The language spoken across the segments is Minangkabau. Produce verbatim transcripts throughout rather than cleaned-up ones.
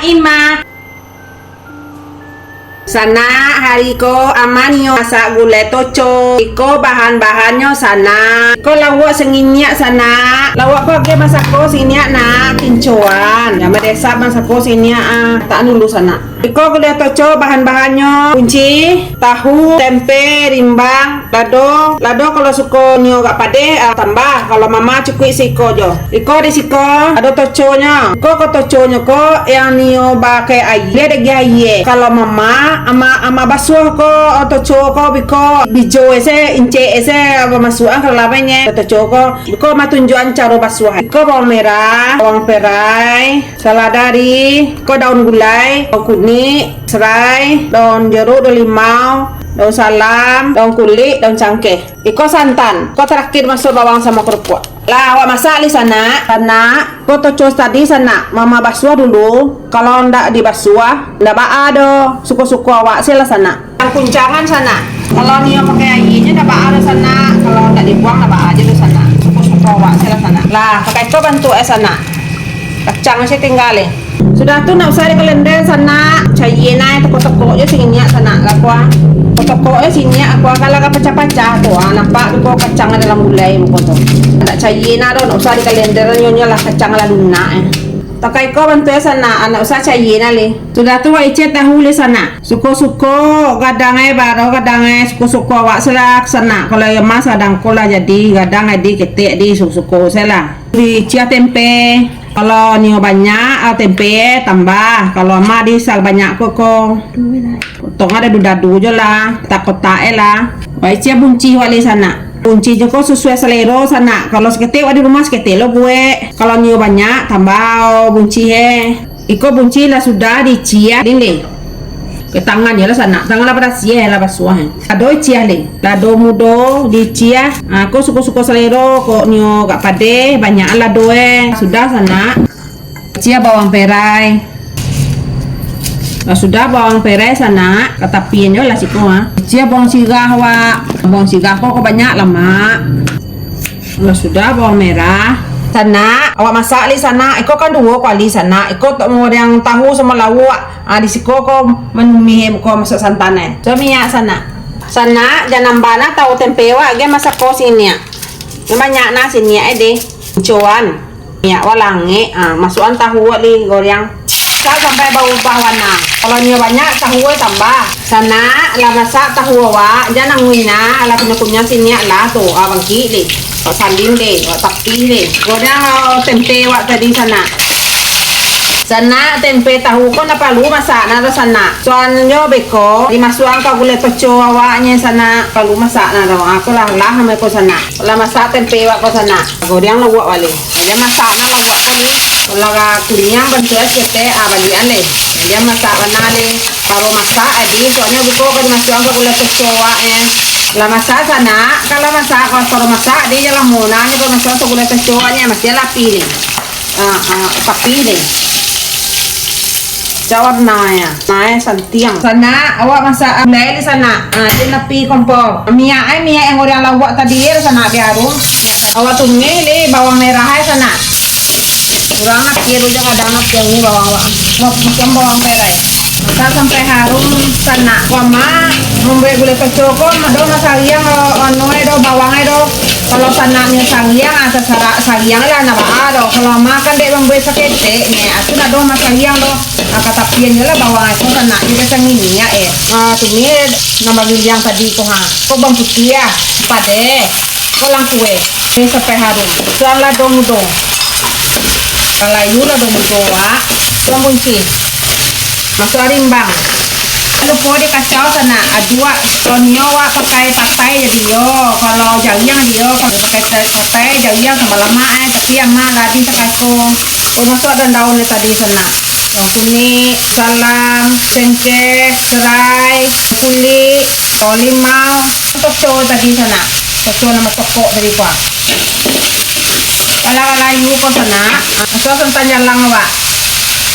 Ima. Sanak, hari ko Ama nio masak gulai toco. Iko bahan-bahannyo, Sanak. Iko lauak sanginiak, Sanak. Lauak ko agiah masako sanginiak, Nak. Kincoan. Jan mandesap masako sanginiak, ah. Latak dulu, Sanak. Iko gulai toco bahan-bahannyo, bunci, tahu, tempe, rimbang, lado. Lado kalau suko nio agak padeh, ah, tambah. Kalau Mama cukuik siko jo. Iko di siko ado toconyo. Iko ko toconyo ko yang nio pakai aia, dek aia. Kalau Mama, Ama, Ama basuah ko, ah, toco ko, biko bijo ese, incek ese, apa masuakan kalau labangnyo toco ko. Biko Ama tunjuakan caro basuah. Iko bawang merah, bawang perai, saladari, iko daun gulai, daun kunik, serai, daun jeruk, daun limau, daun salam, daun kulik, daun cangkeh. Iko santan, iko tarakhir masuak bawang samo karupuak. Lah, awak masak lai, Sanak. Sanak, iko toco tadi, Sanak. Mama basuah dulu. Kalau ndak dibasuah, ndak baa doh. Suko-suko awak se lah, Sanak. Yang kuncangan, Sanak. Kalau nio pakai aianyo, ndak baa doh, Sanak. Kalau ndak dibuang, ndak baa se doh, Sanak. Suko-suko awak se lah, Sanak. Lah, pakai ko bantuak e, Sanak. Kacang se tingga lai. Sudah tu, ndak usah dikalender, Sanak. Caia nai, tokok-tokok se sanginiak, Sanak. Lah, kuah. Tokok-tokok se sanginiak, kuah. Kalau agak pacah-pacah tu, ah, nampak tu ko kacang dalam gulai muko tu. Ndak caia nai doh, ndak usah dikalender, nyo-nyo lah kacang lah lunak, eh. Pakai ko bantuak e, Sanak. Ah, ndak usah caia nai lai. Sudah tu, wak icek tahu lai, Sanak. Suko-suko, gadang e, baro gadang e, suko-suko awak se lah, Sanak. Kalau iyo mah sadang ko lah jadi, gadang e di, ketek di, suko-suko se lah. Diciah tempe. Kalau nio banyak, ah, tempe tambah. Kalau Ama di sabanyak ko, ko. Potong dadu-dadu jo lah, kotak-kotak e lah. Wak icek bunci wak lai, Sanak. Bunci jo ko sasuai salero, Sanak. Kalau saketek wak di rumah, saketek lo buek. Kalau nio banyak, tambah bunci e. Iko bunci lah sudah diciah lai. Ke tangan je lah, Sanak. Tangan lah barasiah, lah basuah. Lado iciah lai. Lado mudo diciah. Ah, ko suko-suko salero, kok nio agak padeh, banyak lado e. Sudah, Sanak. Iciah bawang perai. Lah sudah bawang perai, Sanak, ka tapi nyo lah siko, ah. Iciah bawang sirah, wak. Bawang sirah ko, ko banyak lamak. Lah sudah bawang merah. Sanak, awak masak lai, Sanak. Iko kan duo kali, Sanak. Iko tu model tahu samo lauak. Ah, di siko ko manumih, ko masuak santan e. Sudah minyak, Sanak. Sanak, jan nambah nah tahu tempe wak, agiah masako sanginiak. Banyak nah sanginiak e deh. Coan. Minyak wak lah angek, ah, masuakan tahu wak lai goreng. Masak sampai baubah warna. Kalau nio banyak, tahu e tambah. Sanak, lah masak tahu awak, jan anguih nah, lah kunyah-kunyah sanginiak lah tu, ah, bangkik lai. Wak salin lai, wak tapi lai. Goreng, ah, tempe wak tadi, Sanak. Sanak, tempe tahu ko ndak paralu masak nah doh, Sanak. Soalnyo beko dimasuakan ka gulai toco awaknyo, Sanak. Paralu masak nah doh. Ah, ko lah, lah namo ko, Sanak. Lah masak tempe wak ko, Sanak. Goreng lauak wak lai. Jan masak nah lauak ko lai. Kalau lah kuniang bantuak e saketek, ah, baliak lai. Jan masak bana lai. Kalau masak, adi, soalnyo beko ka dimasuakan ka gulai toco wak e. Lah masak, Sanak. Kalau masak, kalau, kalau masak, adi, jan lamo nah nyo, kalau masuakan ka gulai toco wak nyo, masiah lah api lai. Ah, ah, tapi lai. Cak warna e. Nah, e, santiang. Sanak, awak masak gulai lai, Sanak. Ah, jan api kompor. Minyak e, minyak yang goreng lauak tadi, e, Sanak, biar harum. Awak tumis lai bawang merah e, Sanak. Kurang api dulu, jan gadang api ni bawang awak. Awak putiah bawang perai. Masak sampai harum, Sanak. Wak Ama mambuek gulai toco ko, ndak doh masariang, anu e doh, bawang e doh. Kalau Sanak nio sariang, ah, tasarah sariang lah, ndak baa doh. Kalau Ama kan dek mambuek saketek nyo, ah, tu ndak doh masariang doh. Ah, ka tapi nyo lah bawang e ko, Sanak, jadi macam ini, ya, eh. Ah, tumis nan bagiliang tadi ko, ha. Ko bawang putiah, padeh, ko langkueh, ni sampai harum. Suan lado mudo. Kalayu lado mudo, wak. Suan bunci. Masuak rimbang. Jan lupo dikacau, Sanak, aduak. Kalau nio wak pakai patai jadi yo. Kalau jariang jadi yo, kalau pakai patai jariang tambah lamak, eh. Tapi aman lah, di sakaiko. Ko masuak daun-daun ni tadi, Sanak. Bawang kunik, salam, cengkeh, serai, kulik, bawang limau, toco tadi, Sanak. Toco nan batokok tadi, kuah. Kalau Malayu ko, Sanak, masak santan jalang, wak.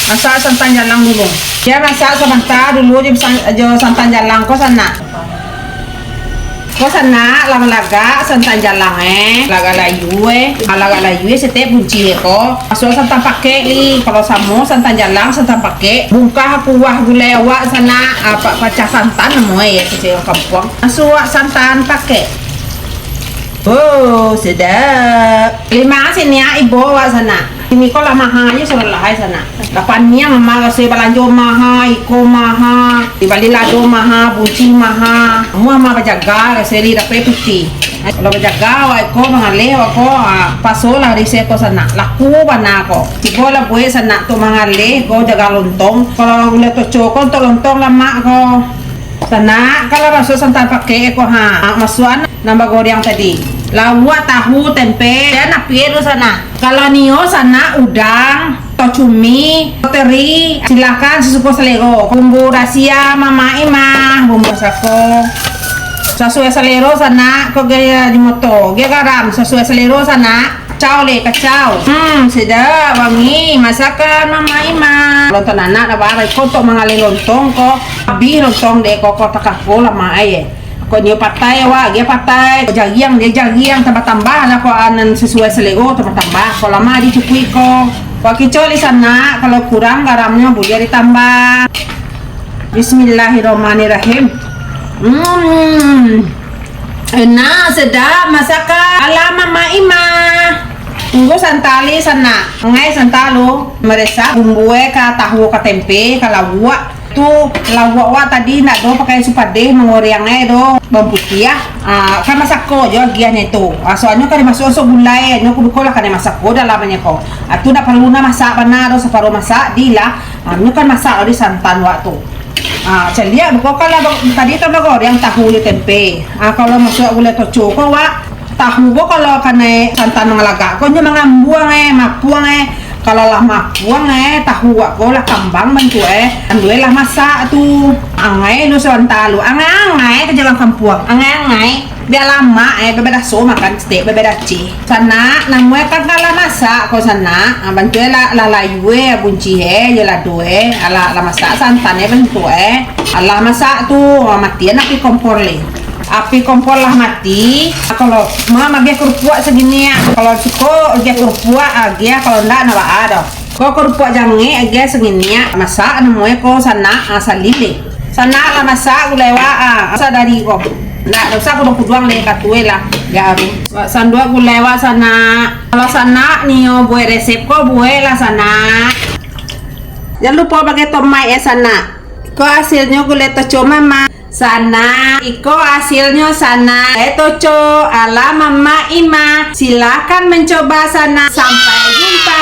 Masak santan jalang dulu. Yo, masak sabanta dulu jo san-, jo santan jalang ko, Sanak. Ko sanak, lah malagak santan jalang, eh. Lagak layu, eh. Ah, lagak layu, eh, setiap bunci, eh, ko. Masuak santan pakek, li. Kalau samo santan jalang, santan pakek. Bungkah kuah gulai awak sanak. Ah, pa-, pacah santan namo, eh, ya, kecil kampuang. Masuak santan pakek. Oh, sedap. Lima sini, ah, ibo awak sanak. Ini ko lah maha aja sudah lahai sanak. Lah paniang mama rasoi balanjo maha, iko maha, dibali lado maha, bunci maha. Amuah mama bajaga rasoi li dapek piti. Kalau bajaga awak iko mangaleh awak ko, ah, paso lah di seko sanak. Laku bana ko. Tibo lah buek sanak tu mangaleh ko jaga lontong. Kalau gulai toco ko untuk lontong lamak ko. Sanak, kalau masuak santan pakek ko ha, masuak nan bagoreng tadi. Lauak, tahu, tempe, dan api tu sanak. Kalau nio sanak udang, atau cumi, atau teri, silakan sesuko selero. Bumbu rasia Mama Imah, bumbu sako. Sasuai selero sanak, ko gaya di moto. Gaya garam, sasuai selero sanak. Kacau le, kacau. Hmm, sedap, wangi. Masakan Mama Imah. Lontong anak dah barang. Ko untuk mangalih lontong ko. Habis lontong dek ko, ko takah ko lah mak ai. Ko nio patai awak, dia patai. Ko jariang, dia jariang. Tambah-tambah lah ko anan sesuai selero, tambah-tambah. Ko lama dicukuik ko. Ko kicau di sanak, kalau kurang garamnyo buliah ditambah. Bismillahirrahmanirrahim. Hmm. Enak, sedap masakan. Alah, Mama Imah. Tunggu santa li sanak. Angai santa lu. Maresap bumbu e ka tahu ka tempe, ka lauak. Tu lauak wak tadi ndak do pakai supadeh, mangoreang e do bawang putiah. Ah, kan masako jo agiahnyo tu. Ah, soalnyo kan dimasuak unsur gulai, nyo kuduko lah kan masako dalamnyo ko. Ah, tu ndak paralu nak masak bana do, saparuah masak di lah. Ah, nyo kan masak di santan wak tu. Ah, caliak buko kan lah ba-, tadi kan bagoreng tahu jo tempe. Ah, kalau masuak gulai toco ko wak, tahu ko kalau kanai santan mangalagak ko nyo mangambuang e, mapuang e. Kalau lah mapuang e, tahu wak ko lah kambang bantuak e. Anduai lah masak tu. Angai lu sabanta lu. Angai-angai ka jalan kampuang. Angai-angai. Bia lamak e, bia badaso makan stek, bia badaceh. Sanak, namuah kan lah masak ko sanak. Ah, bantuak e lah, lah layu e, bunci e, jo lado e. Alah, lah masak santan e bantuak e. Alah masak tu, ah, matian api kompor le. Api kompor lah mati. Ah, kalau ma magiah kerupuak sagini, ah. Kalau suko, agiah kerupuak, ah, agiah, kalau ndak, ndak baa doh. Ko kerupuak jangek, agiah sagini, ah. Masak namuah e ko sanak, ah, salileh. Sanak lah masak gulai wak, ah. Sadari ko. Ndak, ndak usah kuduang-kuduang le, katue lah. Garu. Wak sanduak gulai wak sanak. Kalau sanak nio buek resep ko, buek lah sanak. Jan lupo pakai tomat e sanak. Ko hasilnyo gulai toco Mama. Sanak, iko hasilnyo sanak. Gulai toco ala Mama Ima. Silakan mencoba sanak. Sampai jumpa.